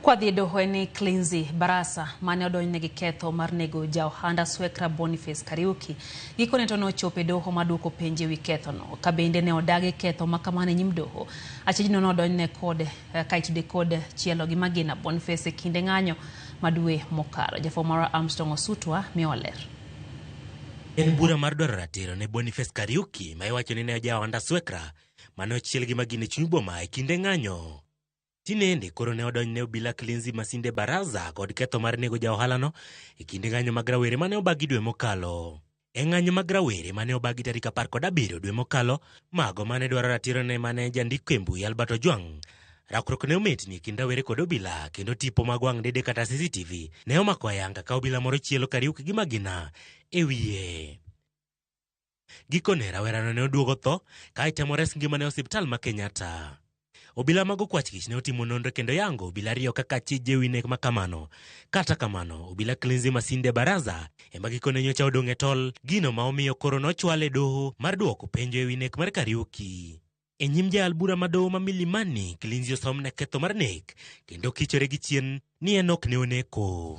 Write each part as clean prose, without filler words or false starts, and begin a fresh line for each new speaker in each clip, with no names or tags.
Kwadhi e doho en ni Klinzy Barasa mane odonjne gi ketho mar nego ja ohanda Swekra Boniface Kariuki gikone to nochopo e doho maduoko penjo ewi kethono ka bende ne odagi ketho ma kamano e nyim doho. Achijno nodonjne kod ka itude kod chielo gi magina Boniface e kinde ng'anyo ma dwe mokalo. Jafwambo marwa Armstrong Osutwa miyowa ler.
En bura mar dwaro ratiro ne Boniface Kariuki ma iwacho ni ne ja ohanda Swekra mane ochiel gi magina e chuny boma e kinde ng'anyo. Tinende koro ne odonjne obila Klinzy Masinde Baraza kod ketho mar nego ja ohalano e kinde ng'anyo mag rawere mane obagi dwe mokalo. E ng'anyo mag rawere mane obagi tarik 17 dwe mokalo, mago mane dwaro ratiro ne mane jandiko e mbui Albert Ojwang'. Rakruok ne ometni e kind rawere kod obila kendo tipo mag wang' dede kata CCTV ne omako ayanga ka obila moro chielo Kariuki gi magina e wiye. Gikone rawerano ne oduogo tho ka itemo res ngimane e osiptal ma Kenyatta. Obila mag okwach kich ne otimo nonro kendo yango obila ariyo kaka achije wi nek ma kamano. Kata kamano, obila Klinzy Masinde Baraza ema gikone nyocha odong' e tol, gino ma omiyo koro nochwale e doho mar duoko penjo e wi nek mar Kariuki. E nyim jayal bura ma doho ma Milimani, Klinzy osomne ketho mar nek kendo kichore gi chien ni en ok ne oneko.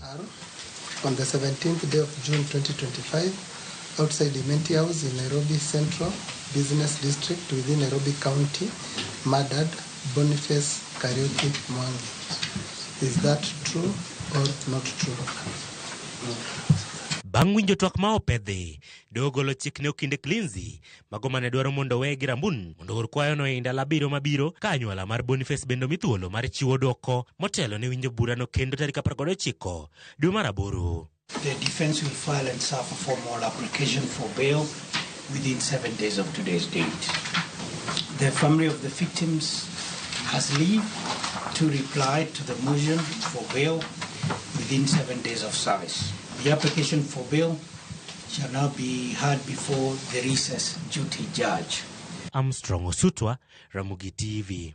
On the 17th day of June 2025, outside Imenti House in Nairobi Central Business District within Nairobi County, murdered Boniface Kariuki Mwangi. Is that true or not true?
Bang' winjo twak ma opedhi, doho golo chik ne okinde Klinzy mago mane dwaro mondo oweye gi Rambun mondo or kwayono e ndalo abiriyo mabiro ka anyuola mar Boniface bende omi thuolo mar chiwo dwoko motelo ne winjo burano kendo tarik 19 dwe mar aboro.
The defense will file and serve a formal application for bail within 7 days of today's date. The family of the victims has leave to reply to the motion for bail within 7 days of service. The application for bail shall now be heard before the recess duty judge.
Armstrong Osutwa, Ramogi TV.